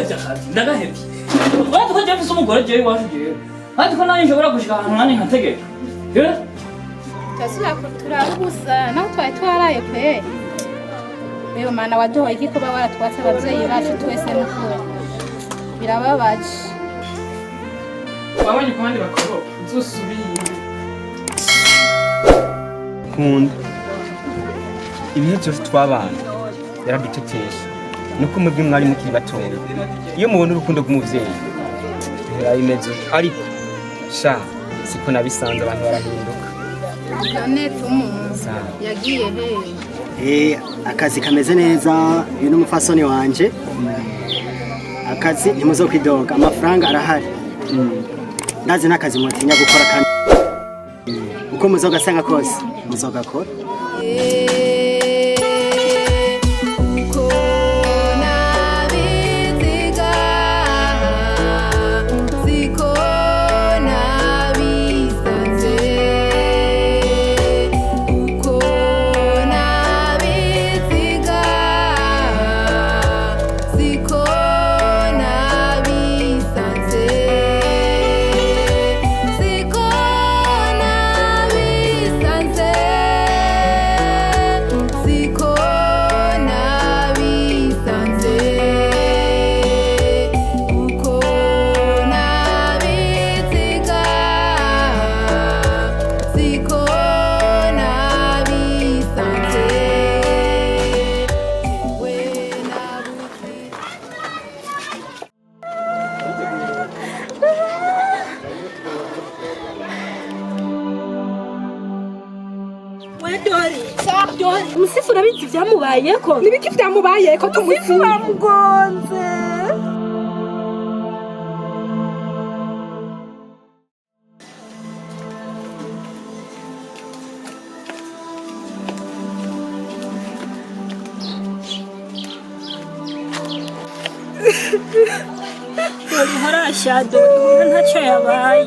Ndahevye akazi, ndagahevye. Urazi ko jewe mfise umugore, jewe iwacu jewe. Urazi ko nanjye nshobora gushika ahantu nanjye nkategeka. Eh? Turasubira turara ubusa naho twari twaraye pe. Ewe Mana, waduhoye iki kuba waratwatse abavyeyi bacu twese? N'ukuri birababaje. Wabonye ku bandi bakoropa, uzosubire. Nkunda ibihe byose twabana, yaradutetesha. Nuko mwebwe mwari mukiri batoya, iyo mubona urukundo rw'umuvyeyi ntibimeze, ariko sha siko nabisanze, abantu barahinduka. None Tumu yagiye he? Akazi kameze neza. Uyu ni umupfasoni wanje. Akazi ntimuzokwidoga, amafaranga arahari. Ndazi n'akazi mutinya gukora, kandi uko muzogasanga kose muzogakora. Uko nabiziga siko nabisanze, uko nabiziga siko nabisanze, siko nabisanze, siko nabisanze, uko nabiziga siko nabisanze, we nabuze. We Dori, Dori, Umusifu urabizi ibyamubayeko? Nibiki vyamubayeko? Umusifu bamugonze. Dori, harashya Dori, hora, ntacyo yabaye,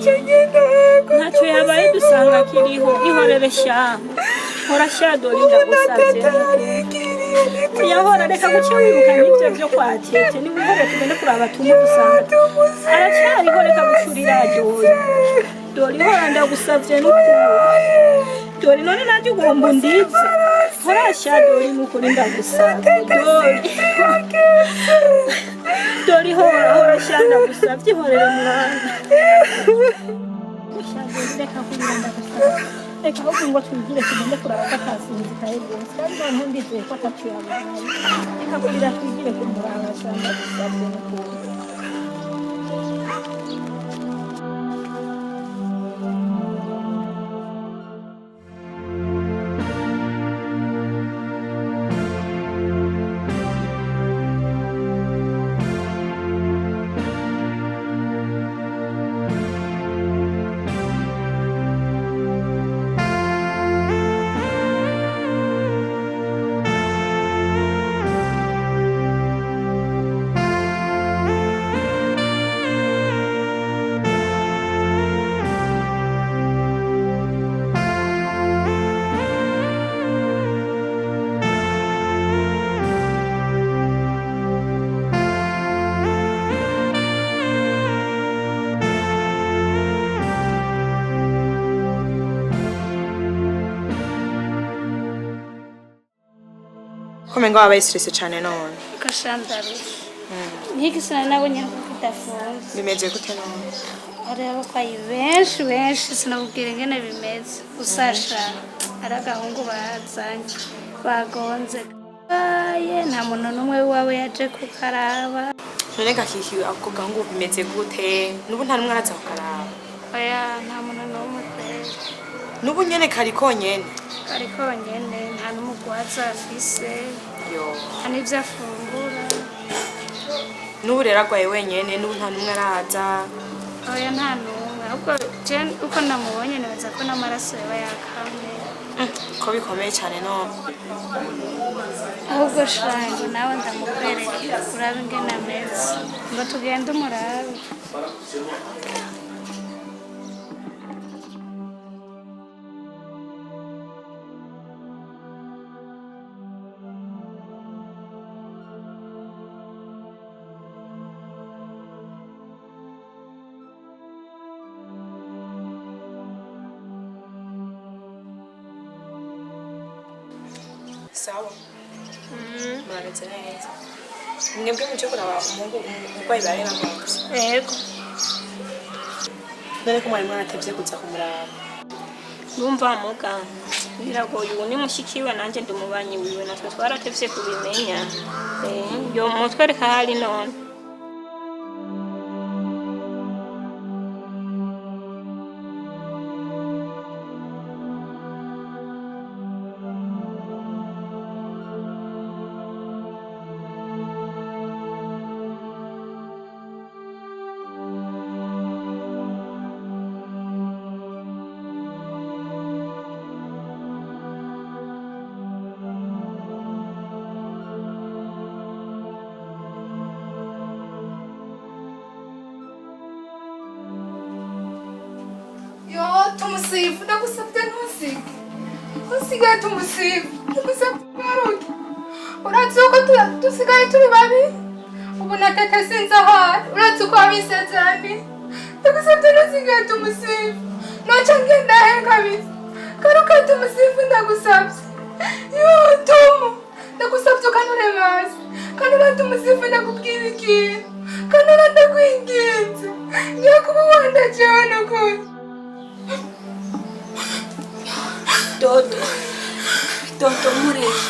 ntacyo yabaye, dusanga akiriho. Ihorere sha, hora sha Dori, ndagusabye. Yahora, reka guca wiruka n'ibyo byo kwa Tete. Niba uhore, tugende kuraba Tumu, dusanga aracyariho. Reka gucurira Dori. Dori, hora, ndagusabye n'ukuri. Dori, none nanjye ugomba undize? Horasha Dori, n'ukuri ndagusabye Dori. Dori, hora, hora sha, ndagusabye, ihorere mwana. Sha Dori, reka kurira, ndagusabye, reka ahubwo ngo twigire tugende kuraba ko atasinzikaye rwose, kandi noneho ndizeye ko ataco yabaye. Reka kurira, twigire kumuraba sha, ndagusabye n'ukuri. Ko menga wabaye stressé cyane none? Kashandarusha nk'igisina nabonye ko kidafunze. Bimeze gute none? Hari abarwayi benshi benshi, sinakubwira ingene bimeze. Usasha ari agahungu bazanye bagonze, aye, nta muntu n'umwe wawe yaje kukaraba. None gakiki, ako gahungu bimeze gute n'ubu? Nta n'umwe araza kukaraba? Oya, nta muntu n'umwe pe. N'ubu nyene kari konyene? Kari konyene, nta n'umugwaza afise. Yo. Nta n'ivyo afungura. N'ubu rero agwaye wenyene, n'ubu nta n'umwe araza? Oya, nta n'umwe. Ahubwo je uko namubonye nibaza ko n'amaraso yaba yakamye. Ko bikomeye cyane none. Ahubwo shangu nawe ndamukwereke urabe ingene ameze, ngo tugende umurabe. Sawa. Murameze neza. Mwebwe muje kuraba umuhungu umurwayi bari bagonze. Yego. None ko mwari mwaratevye kuza kumuraba. Ndumva muganga. Biragoye ubu ni mushikiwe nanjye ndi umubanyi wiwe natwe twaratevye kubimenya. Yo mutwereka ahari none. Yo, tumusifu, ndagusabye ntusige. Ntusige tumusifu, ndagusabye ugaruke. Urazi uko dusigaye turi babi? Ubu na tata sinzi aho ari, urazi uko wabisezeraniye. Ndagusabye ntusige tumusifu. Noca ngenda he kabisa. Garuka tumusifu ndagusabye. Yo, Tomu, ndagusabye ukanure maso. Kanura tumusifu ndakubwira ikintu. Kanura ndakwinginze. Ngiye kuba wanda jewe nukuri. Dodo, Dodo mureke,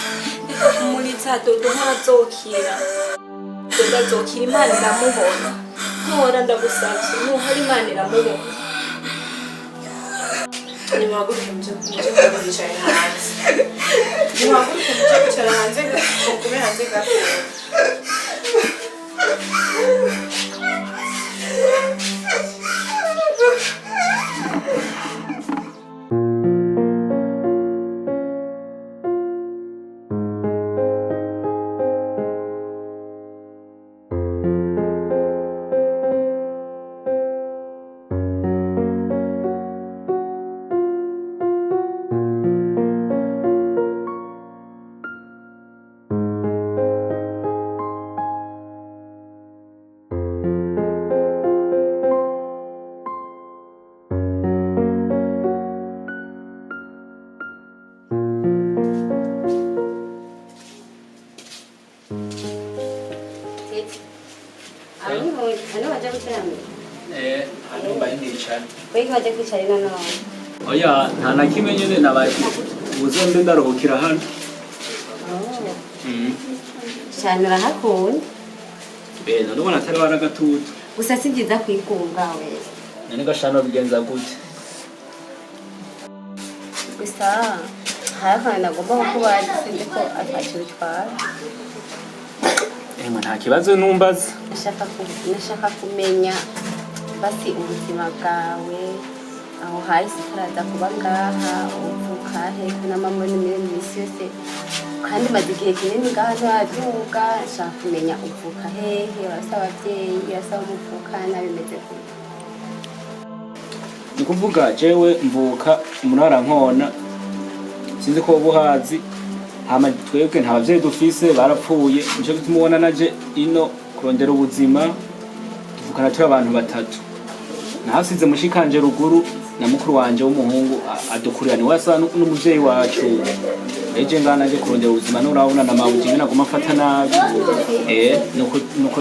reka kumuriza Dodo ntarazokira. Dodo azokira Imana iramubona. Ntuhora ndagusavye, nuhora Imana iramubona. Nimuhaguruke muje muje kwicara hanze. Nimuhaguruke muje kwicara hanze mugume hanze gato. Wewe waje kwicara ino none. Oya, nta na kimwe nyene nabaye uze mbe ndaruhukira hano. Cyane urahakunda. None atari waragatutu. Gusa si byiza kwigunga we. None gashano bigenza gute? Gusa hari akantu nagomba kukubaza sinzi ko atacyo bitwara. Emwe nta kibazo numbaza. Nashaka kumenya basi ubuzima bwawe aho hahise utaraza kuba ngaha uvuka he na mama n'imwe misi yose kandi maze igihe kinini ngaha nturabyuka nshaka kumenya uvuka hehe urasaba ababyeyi urasaba umuvukana bimeze gute. Ni kuvuga jewe mvuka murarankona sinzi ko ubuhazi hama twebwe nta bavyeyi dufise barapfuye nico gituma ubona naje ino kurondera ubuzima tuvukana turi abantu batatu nahasize mushikanje ruguru na mukuru wanje w'umuhungu adukurira ni wasa n'umuvyeyi wacu eje ngana naje kurondera ubuzima nurabona na mabuji ngena guma afata nabi nuko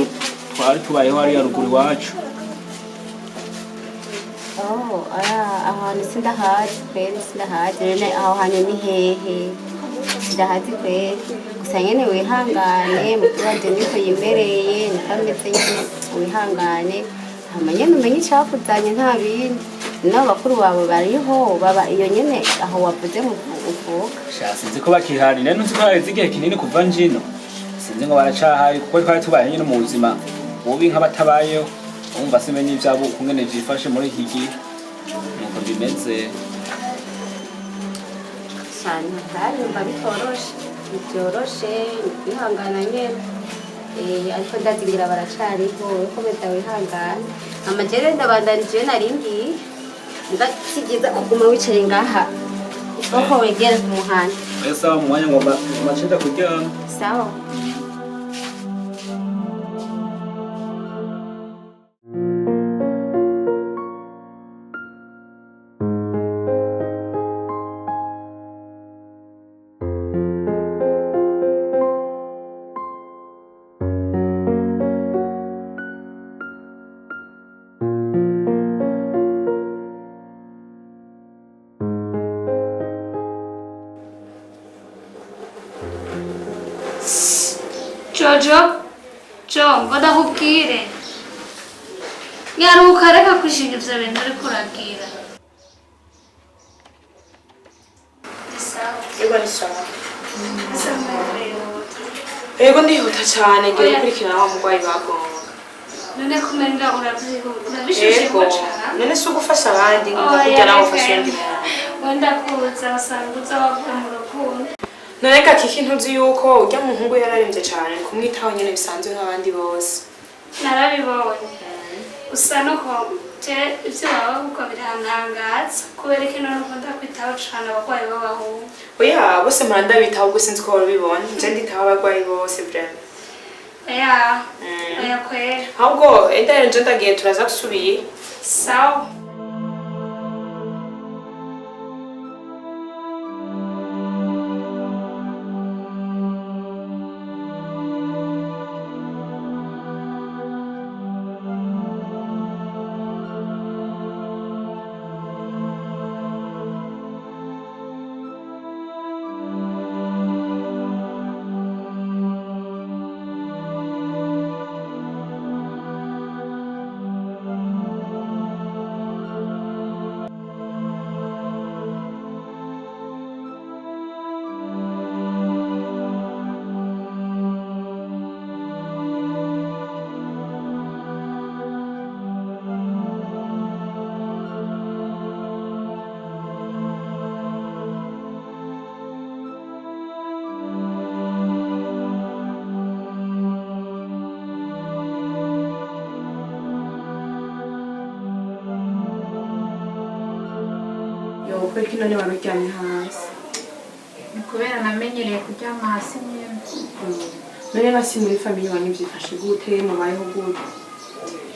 twari tubayeho hariya ruguru iwacu. Oh, ahantu sindahazi kweri sindahazi rero aho hantu ni hehe sindahazi kweri gusa nyene wihangane mukuru wanje niko yimereye niko ameze nyene wihangane hama nyene umenye icakuzanye nta bindi nabo bakuru bawe bariho baba iyo nyene aho wavuze uvuka. Sha sinzi ko bakihari none nzi ko haheze igihe kinini kuva njino sinzi ngo baracahari kuko twari tubaye nyene mu buzima bubi nk'abatabayeho umva simenye ivyabo ukungene vyifashe muri iki gihe nuko bimeze. Cyane ntarumva bitoroshe byoroshe kwihangana nyene ariko ndazingira baracariho ukomeza wihangane amajere ndabandanije naringiye ndasigiza kuguma wicaye ngaha uko wegera ku muhanda. Sawa mu mwanya ngomba macenda kuryama. Sawa. Jojo, Jo, ngo ndakubwire. Nyaruka reka kwishinga ivyo bintu uriko urabwira. Ni sawa. Yego ni sawa. Asa nk'urihuta. Yego ndihuta cyane ngiye Oya. gukurikirana wa murwayi bagonga. None kumenga uravyihuta, urabishushe Yego. cane. None si ugufasha abandi ngo Oya, ndakujya nawe reka ufashe undi emwe. muntu. Wenda kuza usanga uza wavuye mu rukundo. None Gakiki ntuzi yuko urya muhungu yararembye cyane kumwitaho nyine bisanzwe nk'abandi bose. Narabibonye. Gusa nuko je ivyo baba kuko birantangaza kubera ko none ukunda kwitaho cane abarwayi b'abahungu. Oya bose mpora ndabitaho ubwo sinzi ko babibona. Je nditaho abarwayi bose vraiment. Oya, oya kwera. Ahubwo enda nje ndagiye turaza gusubira. Sawa. Yo kubera ko none wari uryamye hasi. Ni kubera namenyereye kuryama hasi nyine. None basi muri famille wanyu byifashe gute mubayeho gute?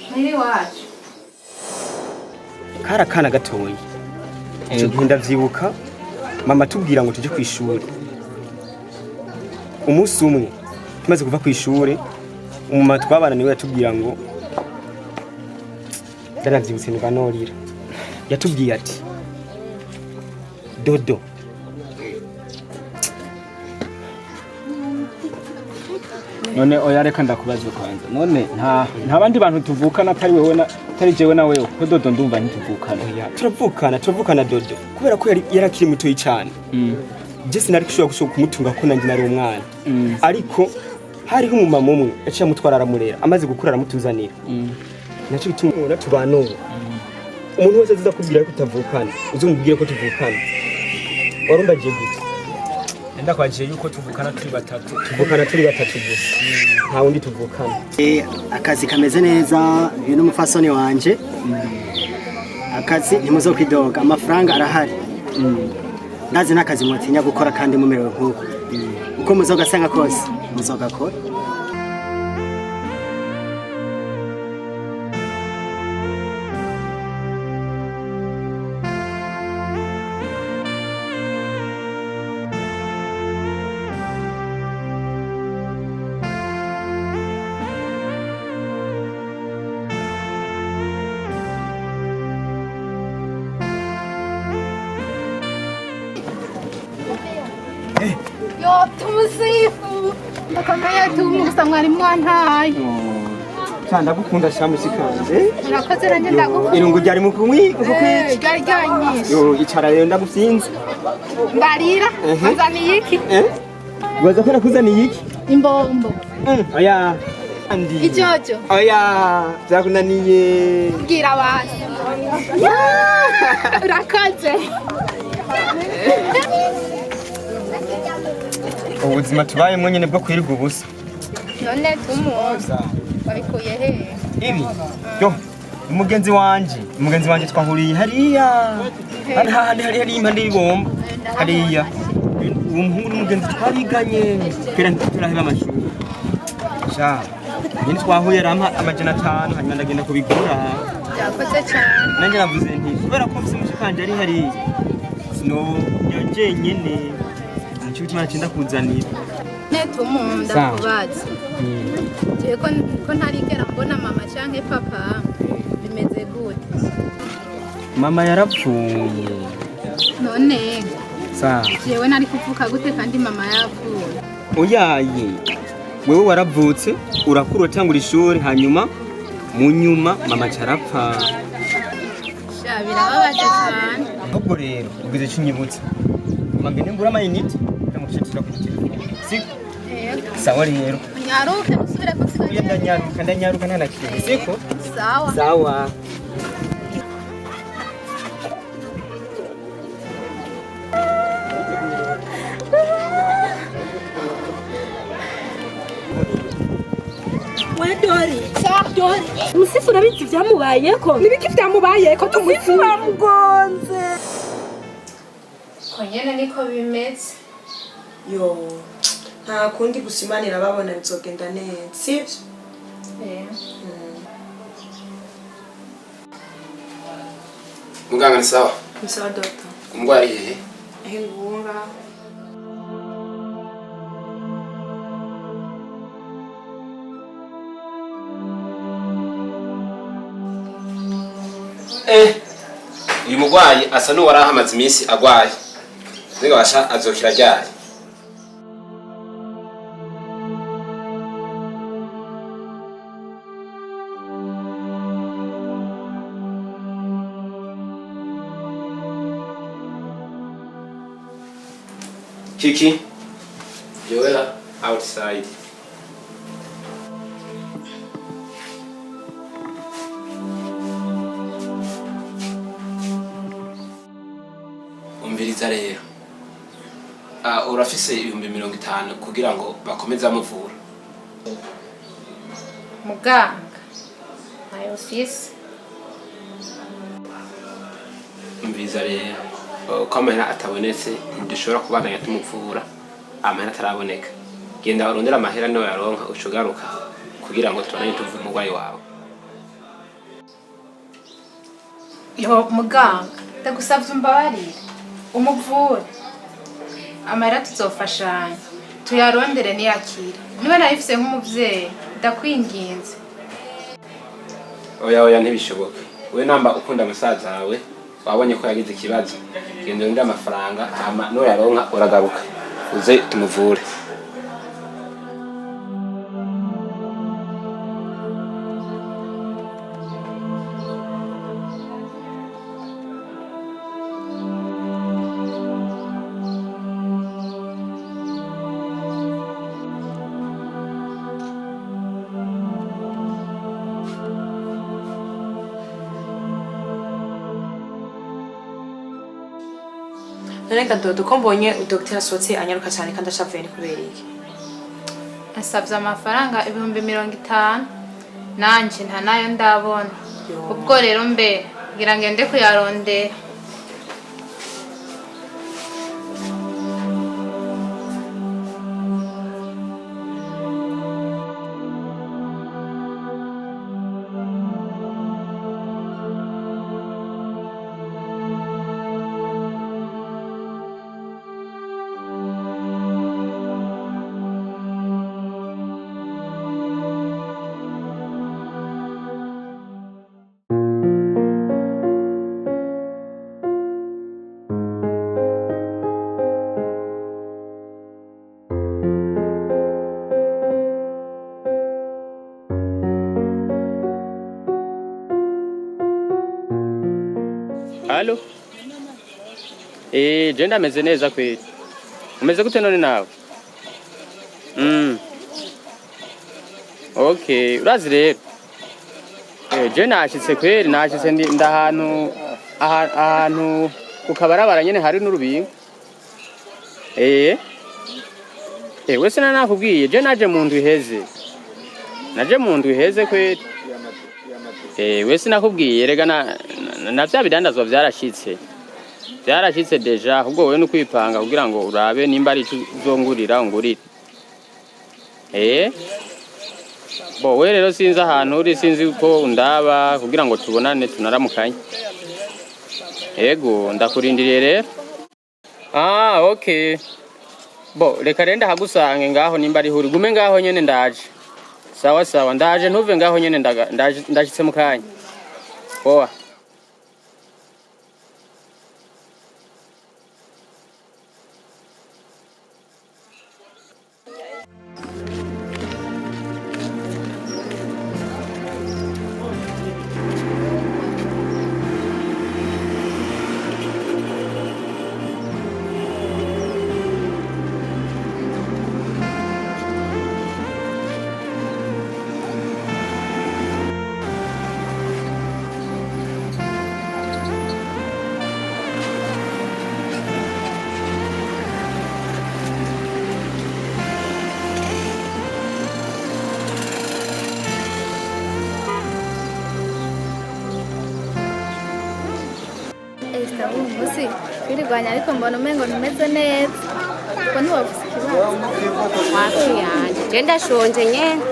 Muri iwacu. Kari akana gatoya. Icyo gihe ndavyibuka mama atubwira ngo tujye ku ishuri. Umunsi umwe tumaze kuva ku ishuri, umumama twabana niwe yatubwira ngo, ndanavyibutse numva norira. Yatubwiye ati Dodo, None oya reka ndakubaza kwanza. None nta bandi bantu tuvukana atari wewe na atari jewe na wewe ko Dodo ndumva ntituvukana. Oya, turavukana, turavukana Dodo kubera ko yari akiri mutoyi cyane. Je sinari gushobora gushobora kumutunga ko nanjye nari umwana, ariko hariho umumama umwe yaciye amutwara aramurera, amaze gukura aramutuzanira. Nacyo bituma ubona tubana ubu. Umuntu wese aza kubwira ko tutavukana uzumubwire ko tuvukana. Warumbagiye gute? Ndakwagiye yuko tuvukana turi batatu. Tuvukana turi batatu gusa, nta wundi tuvukana. Akazi kameze neza, uyu n'umupfasoni wanje. Akazi ntimuzokwidoga, amafaranga arahari. Ndazi n'akazi mutinya gukora kandi mumerewe nk'uko. Uko muzogasanga kose muzogakora. Yo tumusifu. Ndakomeye tumu gusa mwari mwantaye. Sha ndagukunda sha mushikanje. Urakoze nanjye ndagukunda. Irungu ryari mu kumwi Eh, ryari ryanyishe. Yo icara rero ndagufyinze. Mbarira, Mhm. wanzaniye iki? Eh? Waza ko nakuzaniye iki? Imbombo. Oya. Andi. Ijojo. Oya, byakunaniye. Bwira abantu. Urakoze. Ubuzima tubayemo nyine bwo kwirirwa ubusa. None tumu wabikuye he? Ibi. Yo, umugenzi wanje, umugenzi wanje twahuriye hariya. Hari hahandi hari hari impande y'ibomba. Hariya. Uwo muhungu n'umugenzi twariganye. Kera turaheba amashuri. Sha. Nyine twahuye arampa 500 hanyuma ndagenda kubigura. Byakoze cyane. Nanjye navuze nti kubera ko mfise mushikanje ari hariya. Sino jenyene. Nico gituma naciye ndakuzanira. None tumu ndakubaza. Jewe ko ntarigera mbona mama canke papa bimeze gute? Mama yarapfuye. None Sa. jewe nari kuvuka gute kandi mama yapfuye? Oyaye. Wewe waravutse, urakura, uratangura ishuri, hanyuma mu nyuma mama carapfa. Sha, birababaje cyane. Ahubwo rero ugize icyo unyibutsa, ngende ngura amayinite ndamushitira kuri telefone, siko? Sawa rero. Unyaruke musubire kunsiga. Oya, ndanyaruka, ndanyaruka, nta na kimwe, siko? Sawa. Sawa. We Dori, Dori, Musifu urabizi ibyamubayeko? Nibiki vyamubayeko? Musifu bamugonze. Ko nyene niko bimeze. Yo, nta kundi, gusa Imana irababona, bizogenda neza, sibyo? Eh. Muganga, ni sawa? Ni sawa, doctor. Umurwayi ari hehe? Aho ingura. Eh, uyu murwayi asa n'uwari ahamaze iminsi agwaye. Mbega basha azokira ryari? Kiki, Joella, outside. Umviriza rero. Ah, urafise 50,000 kugira ngo bakomeze amuvura. Muganga, ntayo mfise. Umviriza rero. Uko amahera atabonetse ntidushobora kubandanya tumuvura amahera ataraboneka. Genda urondere amahera, niwe yaronka uca ugaruka kugira ngo tubandanye tuvure umurwayi wawe. Yo muganga, ndagusavye umbabarire umuvure, amahera tuzofashanya tuyarondere niyakira. Niba nayifise nk'umuvyeyi, ndakwinginze. Oya, oya, ntibishoboka. We namba ukunda musaza wawe, wabonye ko yagize ikibazo, genda urondere amafaranga, hama nuyaronka uragaruka uze tumuvure. None Kadodo, ko mbonye udogiteri asohotse anyaruka cyane kandi ashavuye, ni kubera iki? Asabye amafaranga 50,000, nanje nta nayo ndabona. Ubwo rero mbe ngira ngende kuyarondera. Allo? Je ndameze neza kweli. Umeze gute none nawe? Okay, urazi rero. Je nashitse kweli, nashitse ndi ndahantu ahantu ku kabarabara nyene hari n'urubingo. Wese nakubwiye, je naje mu ndwi iheze. Naje mu ndwi iheze kweli. Wese nakubwiye rega na vya bidandazwa vyarashitse. Vyarashitse déjà, ahubwo wewe nukwipanga kugira ngo urabe nimba ari ico uzongurira ungurire. Bo we rero sinzi ahantu uri, sinzi ko undaba kugira ngo tubonane tunaramukanye. Ego, ndakurindiriye rero. Ah, okay. Bo reka rero ndahagusange ngaho nimba ari huri. Gume ngaho nyene ndaje. Sawa sawa, ndaje, ntuve ngaho nyene, ndaje, ndashitse mu kanya. Poa. Esther uyu munsi twirirwanya ariko mbona umengo ntumeze neza. Ubwo ntiwavuze ikibazo. Wapi yanje, je ndashonje nyene.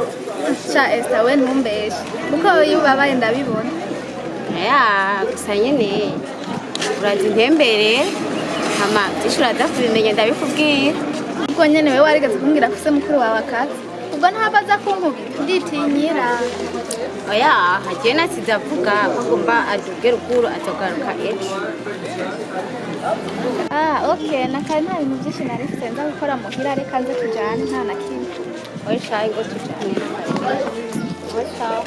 Sha Esther we ntumbeshe kuko iyo ubabaye ndabibona. Ya, gusa nyene uraza intembere hama vyinshi uraza kubimenya ndabikubwira. Ubwo nyene wewe warigeze kumbwira ko ufise mukuru wawe akazi. Ubwo ntahava aza kunkubita nditinyira. Oya, hagiye nasize avuga ko agomba aduge ruguru azogaruka ejo. Ah, okay, nakare nta bintu byinshi nari mfise nza gukora muhira, reka nze tujane nta na kimwe. Oya shayi, ngo tujane. Oya sawa.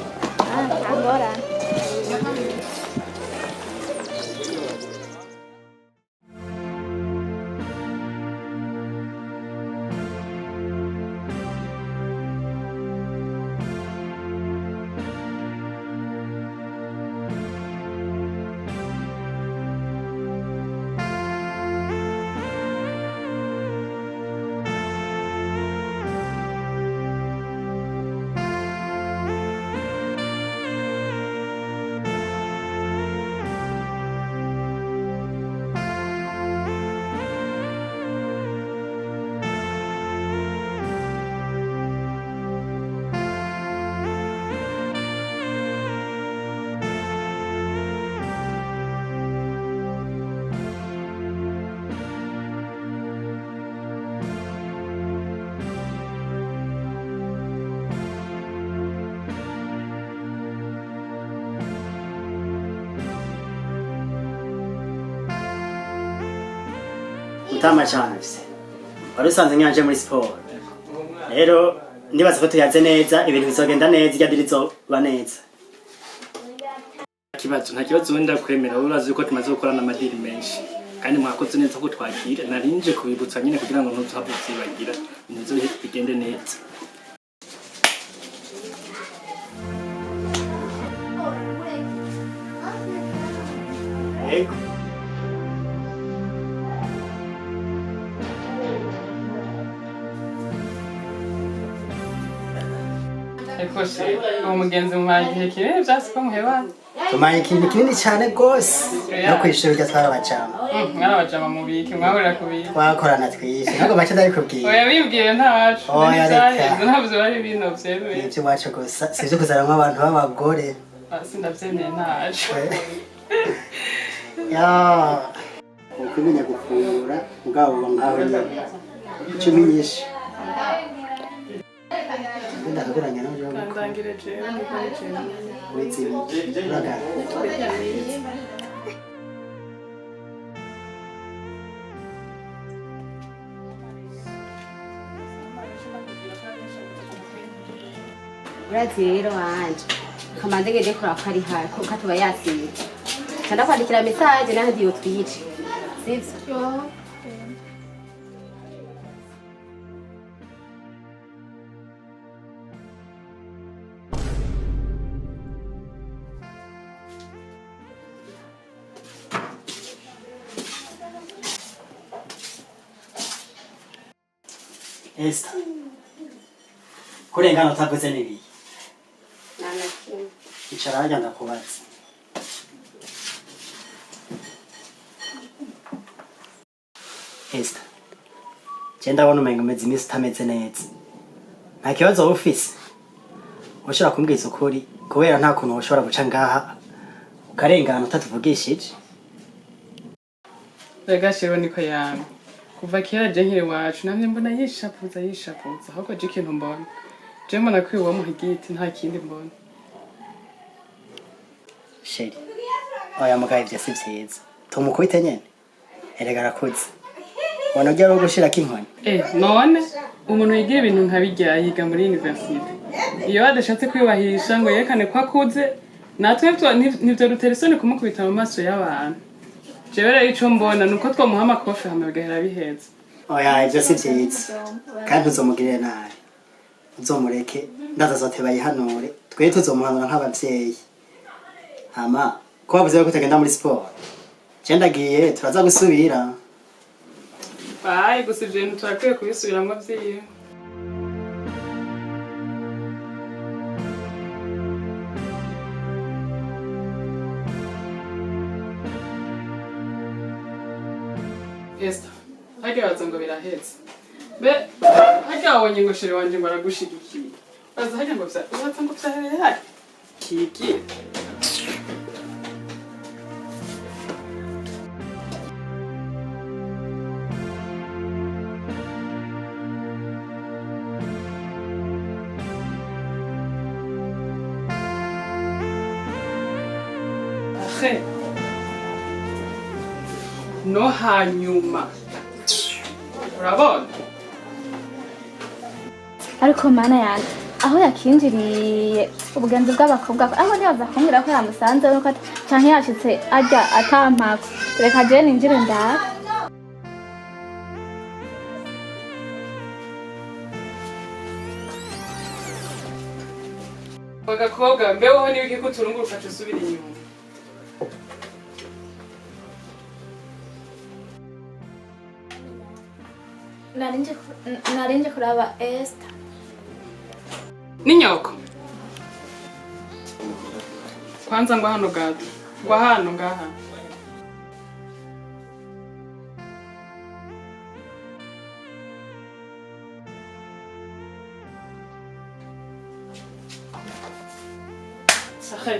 Ah, nta ngorane. Mutama Charles, wari usanzwe nkanje muri siporo, rero ndibaza ko tuyaze neza ibintu bizogenda neza, irya rizoba neza. Kibazo nta kibazo, wenda kwemera. Wowe urazi yuko tumaze gukorana amadiri menshi kandi mwakoze neza ko twakira. Narinje kubibutsa nyine kugira ngo ntuzohave uvyibagira, ibintu bigende neza. Yego. Ariko se uwo mugenzi mumaye igihe kinini vyasi ko muhebana? Tumanye ikintu kinini cyane rwose, no kw'ishuri rya twarabacama. Mwarabajama mubiki mwahurira kubiki? Twakorana twishe, ntabwo make ndabikubwiye. Oya, bimbwiye ntacu. Oya, reka. Ntivyaheze, ntabwo bari bino vyemeye. Ni iby'iwacu gusa, si ibyo kuzaramwo abantu b'abagore. Sindavyemeye ntacu. Ya, ukumenya gufungura ubwabo buba nkaho nyine icumi nyinshi ndakaguranya n'uburyo bwo Ndangire jewe ndikore jewe. Wize ibiki uragana? Kurya nize. Urazi rero wanje, kamanze ngende kuraba ko ari hafi kuko atuba yasize ca ndakwandikira message naho ndiyo twice, sivyo? Esther, kurengana utavuze n'ibiyi. Nta na kimwe. Icara harya ndakubaza. Esther, je ndabona umenga umeze iminsi utameze neza, nta kibazo wowe ufise ushobora kumbwiza ukuri, kubera nta kuntu woshobora guca ngaha ukarengana utatuvugishije. Rega shiro niko yamye. Kuva kera je nkiri iwacu namye mbona yishapuza yishapuza, ahubwo je ikintu mbona, je mbona ko uwo muha igiti, nta kindi mbona. Chéri, oya mugabo ivyo si vyiza, tumukubite nyene, erega arakuze, ubona ugiye wo gushirako inkoni. Eh, none umuntu yigira ibintu nka birya yiga muri universite, iyo adashatse kwiyubahisha ngo yerekane ko akuze, natwe ntivyo dutera isoni kumukubita mu maso y'abantu. Jewe rero ico mbona nuko twomuha amakofi hama bigahera biheze. Oya, ivyo si vyiza kandi ntuzomugirire nabi, uzomureke ndaza azoteba yihanure, twe tuzomuhanura nk'abavyeyi. Hama ko bavuze ko utagenda muri siporo, je ndagiye, turaza gusubira. Bayi, gusa ivyo bintu turakwiye kubisubiramwo vyiwe. Esther, harya baza ngo birahetse. Be harya wabonye ngo chéri wanje ngo aragushigikiye. Baza harya ngo baza ngo vyahereye harya. Kiki. Ahe. No hanyuma. Urabona? Ariko mana yanjye, aho yakinjiriye ubugenzi bw'abakobwa, aho ntibaza kumbwira ko yamusanze nuko canke yashitse arya atampako. Reka jewe ninjire ndabe. Bagakobwa, mbe wowe nibiki ko uturunguruka uca usubira inyuma? Narinje kuraba Esther. Ni nyoko. Kwanza ngwa hano gato. Ngwa hano ngaha. Ahe,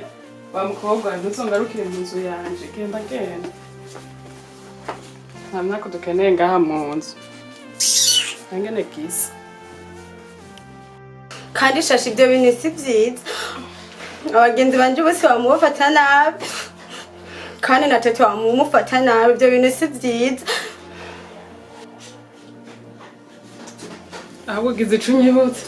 wa mukobwa ntuzongarukire mu nzu yanje. Genda genda. Nta mwaka dukeneye ngaha mu nzu. Angene gisa. Kandi shasha, ibyo bintu si byiza. Abagenzi banje bose bamufata nabi, kandi na tete bamumufata nabi. Ibyo bintu si byiza. Ahubwo ugize ico unyibutsa.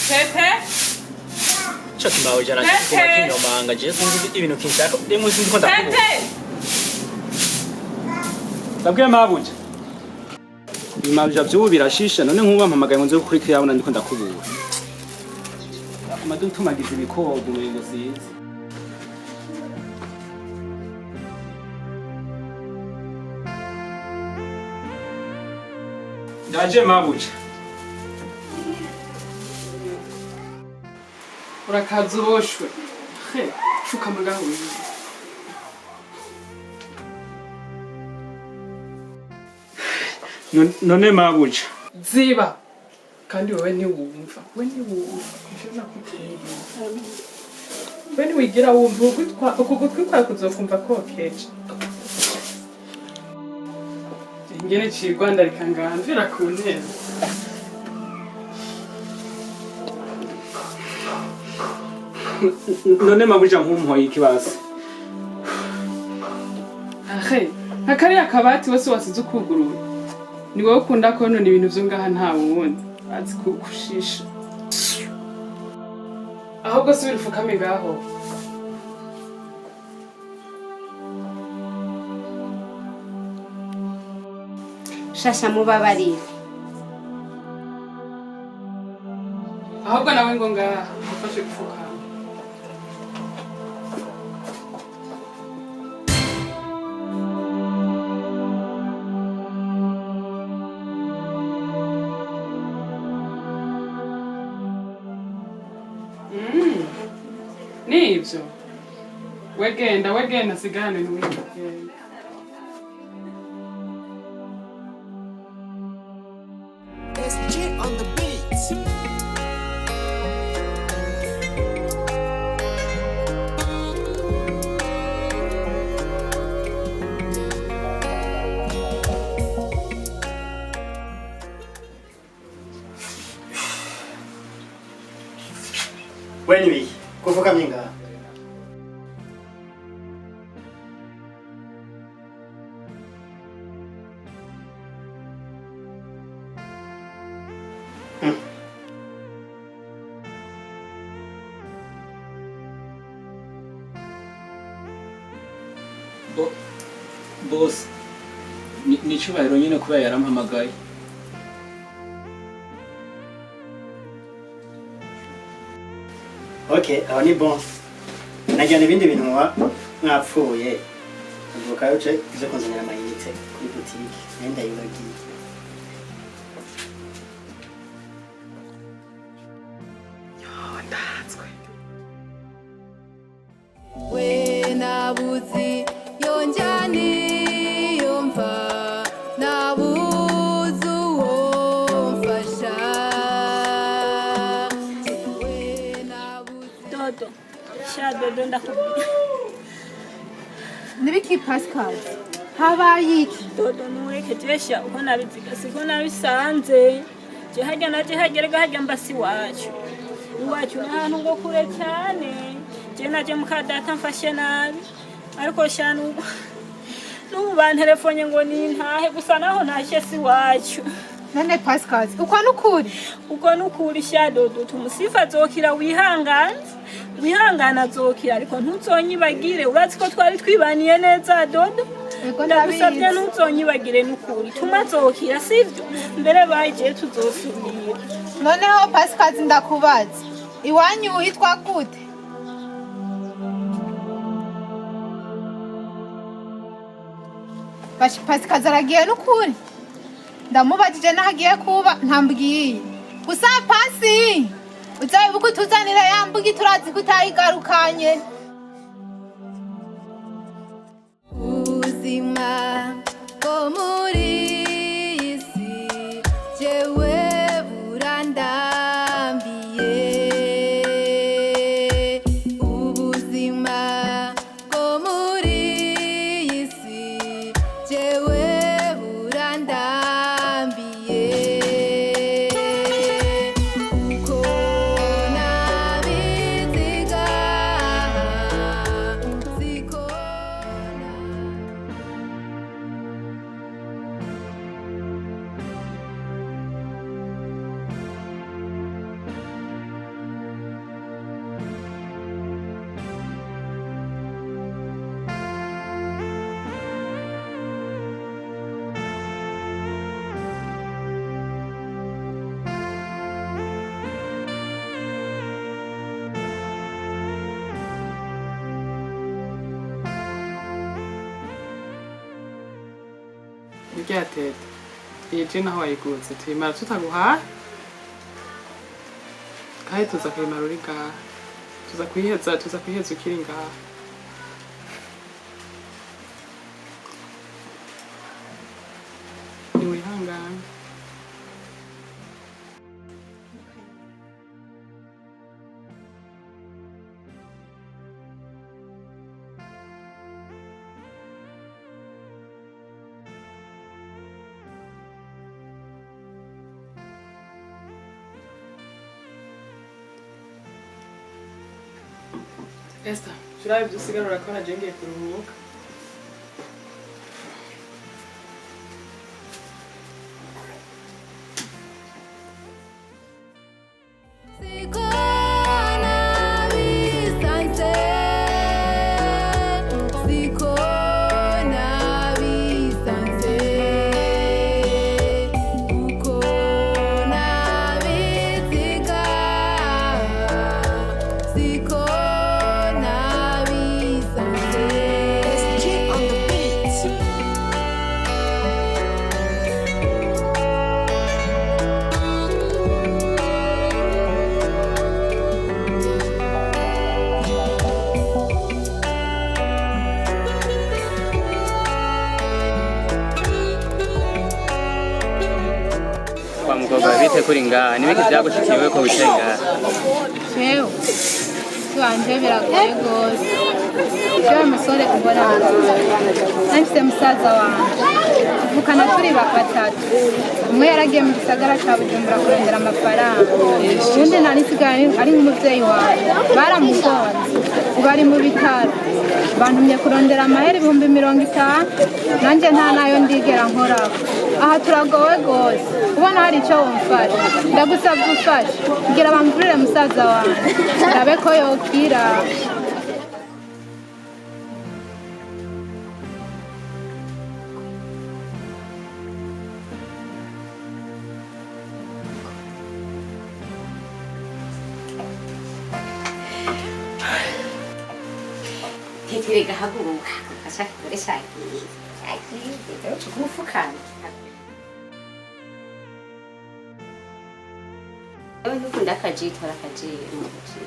Tete? Ico kibaho jana Tete! kiguma kinyomanga, je sinzi ibintu kinshaka rimwe, sinzi ko ndakubura. Tete! Ndabwiye mabuja. Ibimabuja vy'ubu birashisha, none nk'ubu bampamagaye ngo nze gukurikira yabona ndiko ndakubura. Amadutumagiza ibikogo umengo sinzi. Ndaje mabuja. Urakaza uboshwe. He, pfukama ngaho wewe. None mabuja. Ziba. Kandi wewe ntiwumva. We ntiwumva. Ivyo nakubwiye. We ntiwigira wumva uku gutwi kwawe kuzokumva kokeje. Ingene cigwa ndareka ngamvira ku ntebe. None mabuja nkumpoye ikibasi. Ahe, nka kariya kabati wose wasize ukuguruye. Ni wowe ukunda konona ibintu vyo ngaha, nta wundi. Azi kushisha. Ahubwo subira ufukame ngaho. Shasha, mubabarire. Ahubwo nawe ngo ngaha, ufashe gufukama. Nibyo. Wegenda, wegenda, sigane ntiwigenda. SG on the beat. We nibiki kufukamye ngaha? boss. Ni icubahiro nyine kubera yarampamagaye. Okay, aho ni bon. Najyana ibindi bintu muba mwapfuye. Uvuka uje uze kunzanira amayinite kuri butike. Nayo ndayibagiye. We nabuzi yonjani yomva nabuze uwo mfasha. Dodo sha Dodo, ndakubwira. Nibiki Pascal, habaye iki? Dodo, ntureke jesha uko nabiziga siko nabisanze. Je harya naje hagerega harya mba si iwacu. Iwacu ni ahantu ngo kure cyane. Je naje muka data mfashe nabi, ariko sha n'ubu banterefonye ngo nintahe, gusa naho ntashye si iwacu. None Pascal, uko nukuri? Uko nukuri sha Dodo. Tumusifa azokira, wihangane, wihangane, azokira, ariko ntuzonyibagire. Urazi ko twari twibaniye neza, Dodo. Ndagusabye, Ndabizi. ntuzonyibagire nukuri. Tuma azokira, sivyo? Mbere bayigiye tuzosubira. Noneho Pascal, ndakubaza, iwanyu witwa gute? Bashi Pascal aragiye nukuri. Ndamubajije naho agiye kuba ntambwiye. Gusa Pasi, uzabibuka utuzanira ya mbuga, turazi ko utayigarukanye. Ubuzima bwo muri iyi si jewe burandambiye. Ubuzima bwo muri iyi si jewe burandambiye. Uko nabiziga siko. Burya tete, iyi ji naho wayiguze tuyimara tutaguhaye, kandi tuza kuyimara uri ngaha, tuza kuyiheza ukiri ngaha. Ntiwihangane. Esther, turabe ibyo usigara urakora, je ngiye kuruhuka. Siko nabisanze, siko nabisanze, uko nabiziga siko nabisanze. SG on the beat. Kwa mukobwa, bite kuri ngaha? Nibiki byagushikiye ko wicaye ngaha? Jewe wanje biragoye rwose. Jewe musore, ubona nafise musaza wanje tuvukana turi batatu. Umwe yaragiye mu gisagara ca Bujumbura kurondera amafaranga, uwundi nari nsigaye ari nk'umuvyeyi wanje baramugonze, ubu ari mu bitaro. Bantumye kurondera amahera 50,000, nanjye nta nayo ndigera nkorako. Aha turagowe rwose. Ubona hari icyo wumfasha, ndagusabye ufashe kugira bamvurire musaza wanjye ndabe ko yokira. Teterega haguruka haguruka shaka kure shagiye. Shagiye rero cyo. Ewe ntukunda akaji, tora akaji mu kaji.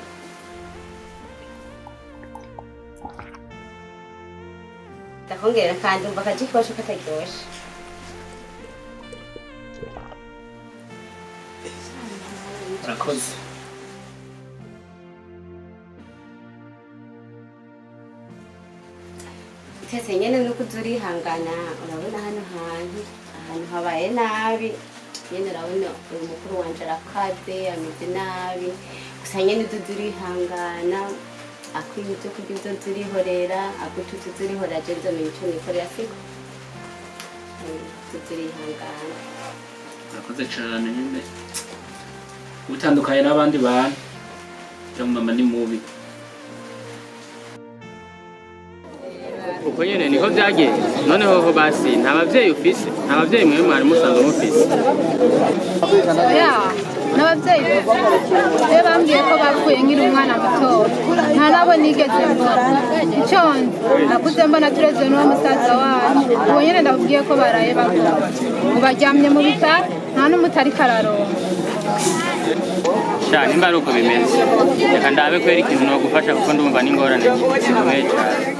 Ndakongera kandi umva akaji kiwacu kataryoshe. Urakoze. Tese nyene nuko uzurihangana, urabona hano hantu ahantu habaye nabi nyene, urabona uyu mukuru wanje arakaze ameze nabi, gusa nyene uzurihangana akwiye ibyo kurya uzurihorera, agututse uzurihorera, je nzomenya ico nikorera siko uzurihangana. Urakoze cane nyene, utandukanye n'abandi bantu, mama ni mubi. Uko nyene niko vyagenze. Noneho ho basi nta bavyeyi ufise, nta bavyeyi mwe mwari musanzwe mufise? Oya, n'abavyeyi be bambwiye ko bapfuye nkiri umwana muto, nta nabo nigeze mbona. Ico nzi nakuze mbona tureze n'uwo musaza wacu, uwo nyene ndakubwiye ko baraye bagwa, ubu baryamye mu bitaro, nta n'umuti ariko araronka. Sha nimba ari uko bimeze, reka ndabe kwera ikintu nogufasha kuko ndumva n'ingorane zikomeye cane.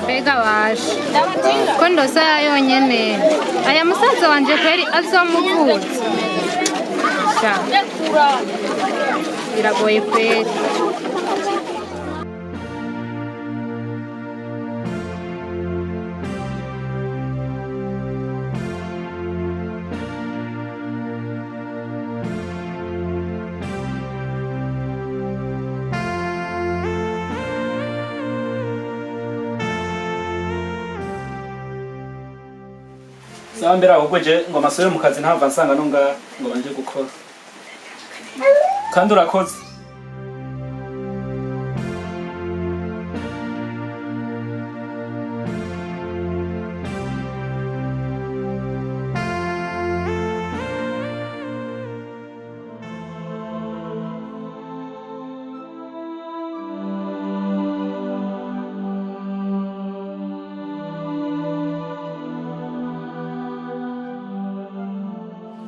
Mbega waje ko ndosa yonyene, aya musaza wanje kweri azomuvutsa. Sha biragoye kweri. Sawa mbere ahubwo je ngo amasubire mu kazi ntava nsanga no ngaha ngo banje gukora. Kandi urakoze.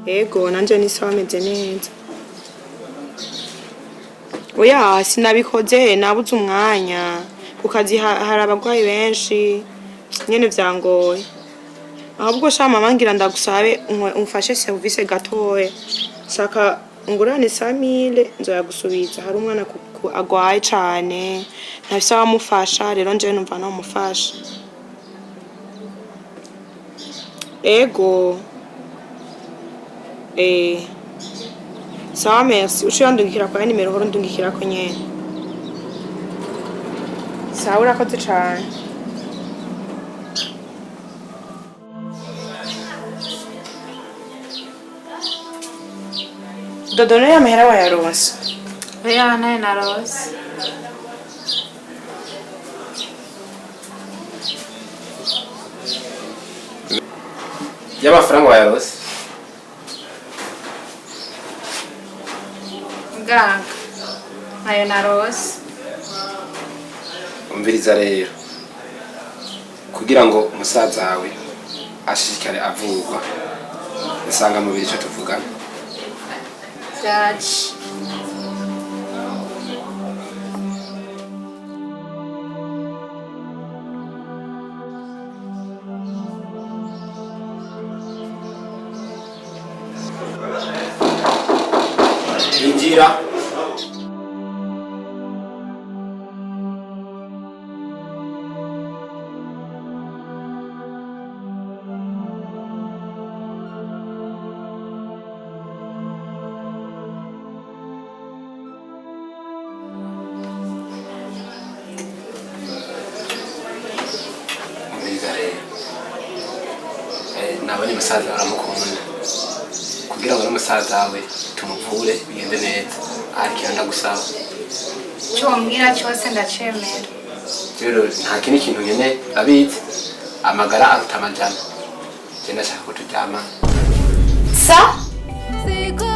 Ego nanje ni sawa meze neza. Oya sinabikoze nabuze umwanya ku kazi, hari abagwayi benshi nyene vyangoye. Ahubwo sha mama ngira ndagusabe umfashe service gatoya, saka ngurane 5000 nzoyagusubiza. Hari umwana agwaye cane ntafise abamufasha, rero nje numva nomufasha. Ego sawa merci, uciye wandungikira kwa nimero uhora undungikirako nyene. Sawa urakoze cane. Dodo nayo amahera wayaronse? Oya nayo narose. Y'amafaranga wayaronse? Muganga nayo narose. Umviriza rero, kugira ngo umusaza wawe ashishikare avurwa, nsanga mubiri ico tuvugana. Jaji. Injira. Nabonye umusaza baramukunda, kugira ngo n'umusaza wawe tumuvure bigende neza, hari ikintu ndagusaba. Icyo wambwira cyose ndacemera. Rero nta kindi kintu nyene abizi, amagara aruta amajana. Je ndashaka ko turyamana. Sa Siko.